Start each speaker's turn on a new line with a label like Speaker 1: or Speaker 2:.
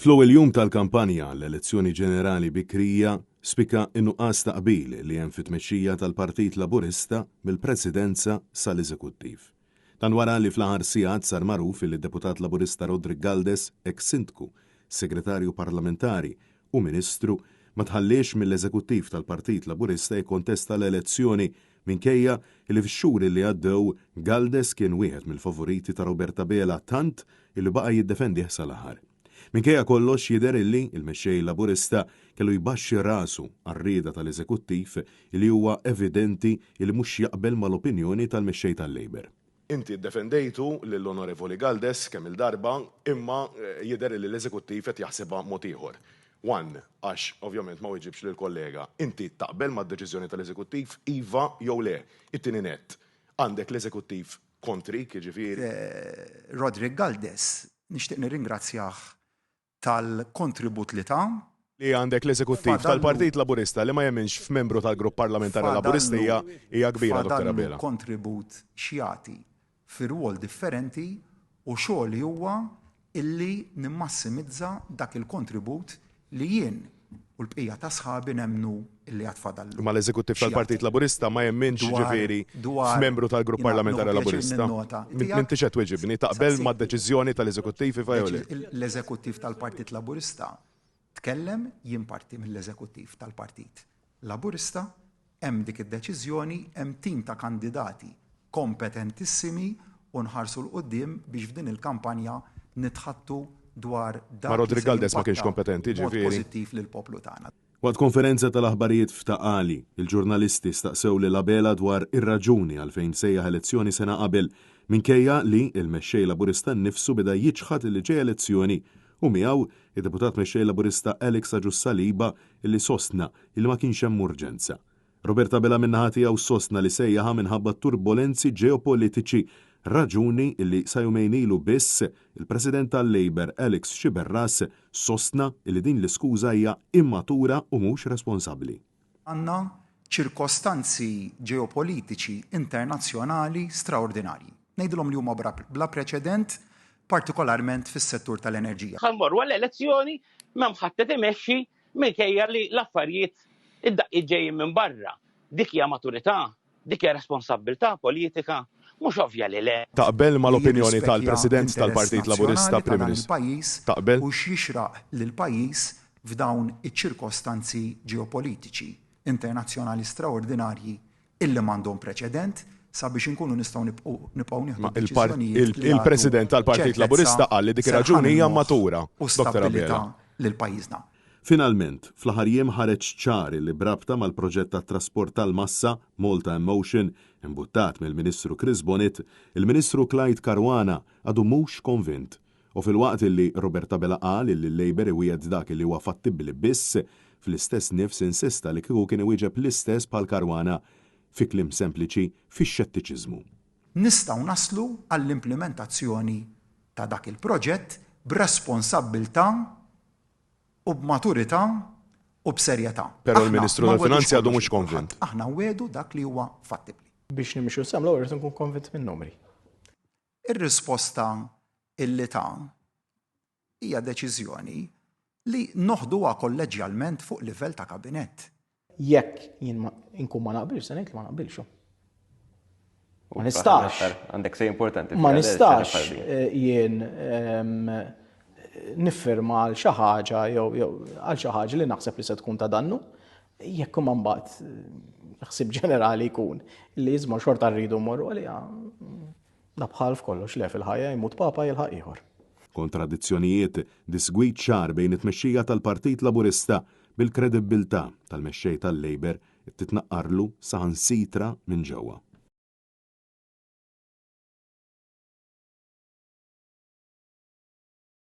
Speaker 1: Fl-ewwel jum tal-kampanja għall-elezzjoni ġenerali bikrija, spikka n-nuqqas ta' qbil li hemm fit-tmexxija tal-Partit Laburista mill-Presidenza sal-Eżekuttiv. Dan wara li fl-aħħar sigħat sar magħruf li d-Deputat Laburista Roderick Galdes, eks Sindku, Segretarju Parlamentari u Ministru, ma tħalliex mill-Eżekuttiv tal-Partit Laburista jikkontesta l-elezzjoni minkejja li fix-xhur li għaddew Galdes kien wieħed mill-favoriti ta' Robert Abela tant illi baqa' jiddefendih sal-aħħar. Minkejja kollox jidher illi l-Mexxej Laburista kellu jbaxxi rasu għar-rieda tal-Eżekuttiv illi huwa evidenti illi mhux jaqbel mal-opinjoni tal-Mexxej tal-Labour.
Speaker 2: Inti ddefendejtu lill-Onorevoli Galdes kemm-il darba imma jidher illi l-Eżekuttiv qed jaħsibha mod ieħor. One, għax ovvjament ma weġibx lill-kollega. Inti taqbel mad-deċiżjoni tal-Eżekuttiv, iva jew le? It-tieni nett, għandek l-Eżekuttiv kontrik, jiġifieri.
Speaker 3: Roderick Galdes, nixtieq nirringrazzjah tal-kontribut li ta.
Speaker 2: Li għandek l-Eżekuttiv tal-Partit Laburista li ma jemminx f'membru tal-Grupp Parlamentari Laburista hija hija kbira, Dottor Abela.
Speaker 3: Fadallu kontribut x'jagħti fi rwol differenti u xogħli huwa illi nimmassimizza dak il-kontribut li jien u l-bqija ta' sħabi nemmnu illi għad fadallu.
Speaker 2: Imma l-Eżekuttiv tal-Partit Laburista ma jemminx, jiġifieri, f'membru tal-Grupp Parlamentari Laburista. M'intix qed tweġibni. Taqbel mad-deċiżjoni tal-Eżekuttiv iva jew le?
Speaker 3: L-Eżekuttiv tal-Partit Laburista tkellem, jien parti mill-Eżekuttiv tal-Partit Laburista, hemm dik id-deċiżjoni, hemm tim ta' kandidati kompetentissimi u nħarsu 'l quddiem biex f'din il-kampanja nitħaddtu dwar
Speaker 2: Ma
Speaker 3: dak li
Speaker 2: Roderick
Speaker 3: se
Speaker 2: Galdes ma kienx
Speaker 3: jimpatta
Speaker 2: kompetenti,
Speaker 3: b'mod
Speaker 2: ġifieri.
Speaker 3: pożittiv lill-poplu tagħna.
Speaker 1: Waqt konferenza tal-aħbarijiet f'Ta' Qali, il-ġurnalisti staqsew lil Abela dwar ir-raġuni għalfejn sejjaħ elezzjoni sena qabel, minkejja li l-Mexxej Laburista nnifsu beda jiċħad li ġejja elezzjoni u miegħu, id-Deputat Mexxej Laburista Alex Agius Saliba li sostna li ma kienx hemm urġenza. Robert Abela min-naħa tiegħu sostna li sejjaħha minħabba t-turbolenzi ġeopolitiċi, raġuni li sa jumejn ilu biss il-President tal-Labour Alex Sciberras sostna li din l-iskuża hija immatura u mhux responsabbli.
Speaker 3: Għandna ċirkostanzi ġeopolitiċi internazzjonali straordinarji. Ngħidilhom li huma bla preċedent, partikolarment fis-settur tal-enerġija.
Speaker 4: Ħa mmorru għall-elezzjoni m'hemm ħadd qed imexxi minkejja li l-affarijiet id-daqqiet ġejjin minn barra. Dik hija maturità, dik hija responsabbiltà politika, mhux ovvja li le.
Speaker 2: Taqbel
Speaker 3: Li
Speaker 2: mal-opinjoni
Speaker 3: jirrispekja
Speaker 2: tal-President
Speaker 3: l-interess
Speaker 2: tal-Partit Laburista,
Speaker 3: nazzjonali ta'
Speaker 2: Prim
Speaker 3: dan
Speaker 2: Ministru?
Speaker 3: il-pajjiż
Speaker 2: Taqbel?
Speaker 3: u x'jixraq lill-pajjiż f'dawn iċ-ċirkostanzi ġeopolitiċi internazzjonali straordinarji illi m'għandhom preċedent sabiex inkunu nistgħu nibqgħu nibqgħu nieħdu
Speaker 2: Ma il-par
Speaker 3: d-deċiżjonijiet li jagħtu
Speaker 2: il-President tal-Partit
Speaker 3: ċertezza,
Speaker 2: Laburista qal li dik
Speaker 3: serħan
Speaker 2: ir-raġuni hija
Speaker 3: il-moħħ
Speaker 2: matura,
Speaker 3: u
Speaker 2: Dottor Abela.
Speaker 3: stabbilità lil pajjiżna.
Speaker 1: Finalment, fl-aħħar jiem ħareġ ċar illi b'rabta mal-proġett tat-trasport tal-massa, Malta in Motion, imbuttat mill-Ministru Chris Bonett, il-Ministru Clyde Caruana għadu mhux konvint. U filwaqt illi Robert Abela qal illi l-Labour iwiegħed dak illi huwa fattibbli biss, fl-istess nifs insista li kieku kien iwieġeb l-istess bħal Caruana. Fi kliem sempliċi, fix-xettiċiżmu.
Speaker 3: Nistgħu naslu għall-implimentazzjoni ta' dak il-proġett b'responsabbiltà u b'maturità u b'serjetà.
Speaker 2: Però
Speaker 3: Aħna
Speaker 2: l-Ministru
Speaker 3: ma nwegħdux
Speaker 2: tal-Finanzi għadu
Speaker 3: kollox
Speaker 2: mhux
Speaker 3: lil kulħadd,
Speaker 2: konvint.
Speaker 3: aħna nwegħdu dak li huwa fattibbli.
Speaker 5: Biex nimxu sew l-ewwel irrid inkun konvint min-numri.
Speaker 3: Ir-risposta illi ta hija deċiżjoni li noħduha kolleġġjalment fuq livell ta' kabinett.
Speaker 5: Jekk jien inkun ma naqbilx, se ngħid li ma naqbilx. Ma nistax.
Speaker 6: Għandek sej importanti.
Speaker 5: Ma nistax eh, jien ehm, niffirma għal xi ħaġa jew għal xi ħaġa li naħseb li se tkun ta' dannu. Jekk imma mbagħad eh, ħsieb ġenerali jkun li jiżma xorta rridu mmorru għaliha Da bħal f'kollox, le fil-ħajja jmut papa jilħaq ieħor.
Speaker 1: Kontradizzjonijiet, disgwid ċar bejn it-tmexxija tal-Partit Laburista bil-kredibbiltà tal-mexxej tal-Labour titnaqqarlu saħansitra minn ġewwa.